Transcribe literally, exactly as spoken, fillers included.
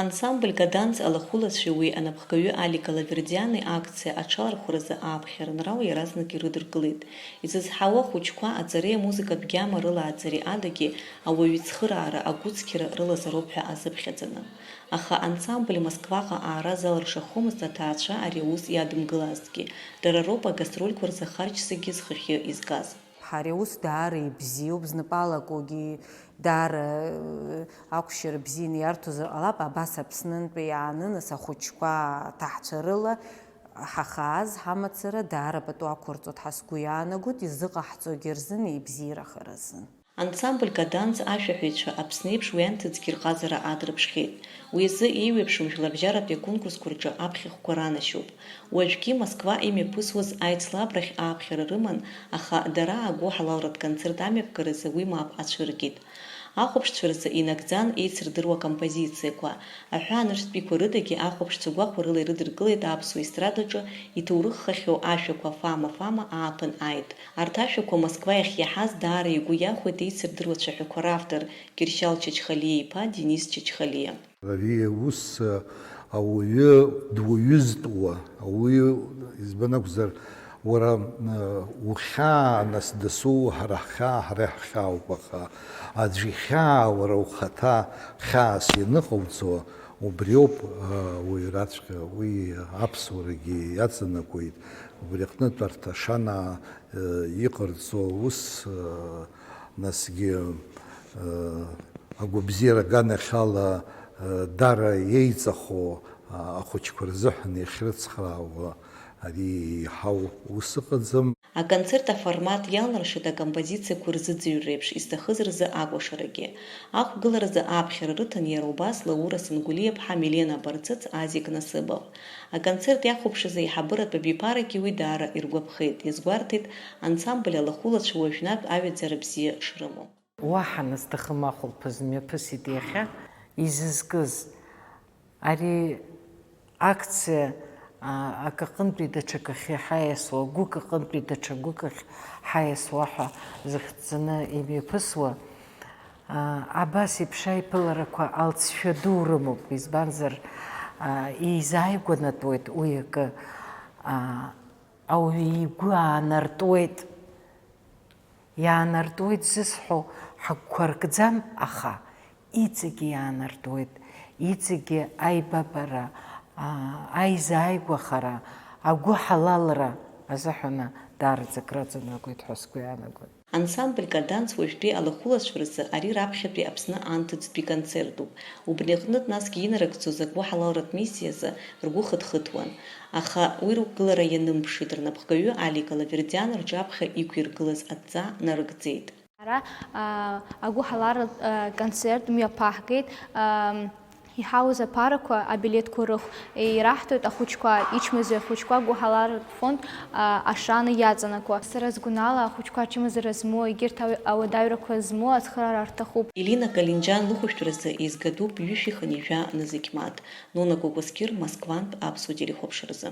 Ансамбль Каданс алахәылацәеи уи анапхгаҩы Алика Лавердиани акциа аҽалархәразы ааԥхьара нрал иаразнак ирыдыркылеит. Изызҳауа ахәыҷқәа аҵареи амузыкатә гьама рылааӡареи адагьы ауаҩы ицхыраара, агәыцқьара рылазароуп ҳәа азыԥхьаӡаны. Аха ансамбль Москваҟа аара залыршахомызт аҭаацәа ари аус иадымгылазҭгьы, дара роуп агастрольқәа рзы харџьсакгьы зхахьы изгаз. Ари аус даара ибзиоуп, знапы алакугьы даара, э, ақәшьара бзианы иарҭозар ҟалап, абас Аԥснынтәи иааны, нас ахәыҷқәа аҭаҳцәа рыла ҳахааз ҳамацара даара пату ақәырҵоит ҳәа сгәы иаанагоит, изыҟаҳҵогьы рзын, ибзиарахаразын. Ансамбль Каданс ашәаҳәаҩцәа Аԥсны еиԥш уи анҭыҵгьы рҟазара адрыԥшхьеит. Уи азы еиуеиԥшым жәларбжьаратәи аконкурсқәа рҿы аԥхьахәқәа ранашьоуп. Уажәгьы Москва имҩаԥысуаз аицлабрахь ааԥхьара рыман, аха дара агәыҳалалратә концерт амҩаԥгаразы уи мап ацәыргеит. Ахәаԥшцәа рзы инагӡан еицырдыруа композициақәа. Аҳәаанырцәтәиқәа рыдагьы ахәаԥшцәа гәахәарыла ирыдыркылеит аԥсуа естрадаҿы иҭоурыххахьоу ашәақәа Фама, Фама, Ааԥын ааит. Арҭ ашәақәа Москва иахьиаҳаз даара игәы иахәеит еицырдыруа цәаҳәақәа равтор Кьыршьал Чачхалиа иԥа Денис Чачхалиа. Ари аус, ауаҩы дуаҩызтәуа, ауаҩы, избан акәзар, уара, ухьаа, нас, дасу, ҳара ҳхьаа, ҳара иаҳхьаауп, аха аӡә ихьаа уара ухаҭа хьаас ианыҟауҵо, убриоуп, ауаҩраҵәҟьа, уи аԥсуарагьы иаҵанакуеит, убри аҟнытә арҭ ашанаа, иҟарҵо аус, насгьы, агәабзиара аганахьала, дара еиҵахо, ахәыҷқәа рзыҳәан иахьрыцхраауа, ари еиҳау ус ыҟаӡам. Аконцерт аформат иалнаршеит акомпозициақәа рзыӡырҩра еиԥш изҭахыз рзы акәашарагьы. Ақәгыларазы ааԥхьара рыҭан иара убас Лаура Сангәлиаԥҳа, Милена Барцыц, Азик Насыбов. Аконцерт иахәаԥшыз аиҳабыратә абиԥарагьы уи даара иргәаԥхеит, иазгәарҭеит ансамбль алахәылацәа уажәнатә аҩаӡара бзиа шрымоу. Уаҳа назҭахым ахәылԥаз мҩаԥысит иахьа изызкыз. Ари акциа, а, акаҟынтәи даҽакахьы ҳаиасуа, гәык аҟынтәи даҽа гәыкахь ҳаиасуа ҳәа зыхьӡаны имҩаԥысуа, а, абас еиԥш аиԥыларақәа алҵшәа ду рымоуп, избанзар, а, еизааигәанатәуеит уи акы, а, ауаҩы игәы аанартуеит. Иаанартуеит зысҳәо ҳагәқәа ркӡам, аха иҵегьы иаанартуеит, иҵегьы аибабара, аа, аизааигәахара, агәыҳалалра азыҳәаны даараӡа акраҵанакуеит ҳәа сгәы иаанагоит. Ансамбль Каданс уажәтәи алахәылацәа рзы ари раԥхьатәи Аԥсны анҭыҵтәи концертуп. Убри аҟнытә насгьы инарыгӡоз агәыҳалалратә миссиазы ргәы хыҭхыҭуан. Аха уи рықәгылара ианымԥшит, рнапхгаҩы Алика Лавердиан рҿаԥхьа иқәиргылаз адҵа нарыгӡеит. Ара, а, агәыҳалалратә, а, концерт мҩаԥаҳгеит, а, иҳауз аԥарақәа, абилеҭқәа рыхә ираҳҭоит ахәыҷқәа, ичмазаҩ ахәыҷқәа агәыҳалалратә фонд, а, ашана иаҵанакуа. Сара сгәанала, ахәыҷқәа ачымазара змоу, егьырҭ ау-, ауадаҩрақәа змоу ацхыраара рҭахуп. Илина Калинџьан лыхәшәтәразы еизгатәуп ҩышәи хынҩажәа нызқь мааҭ. Нона Кәакәасқьыр, Москвантә аԥсуа телехәаԥшразы.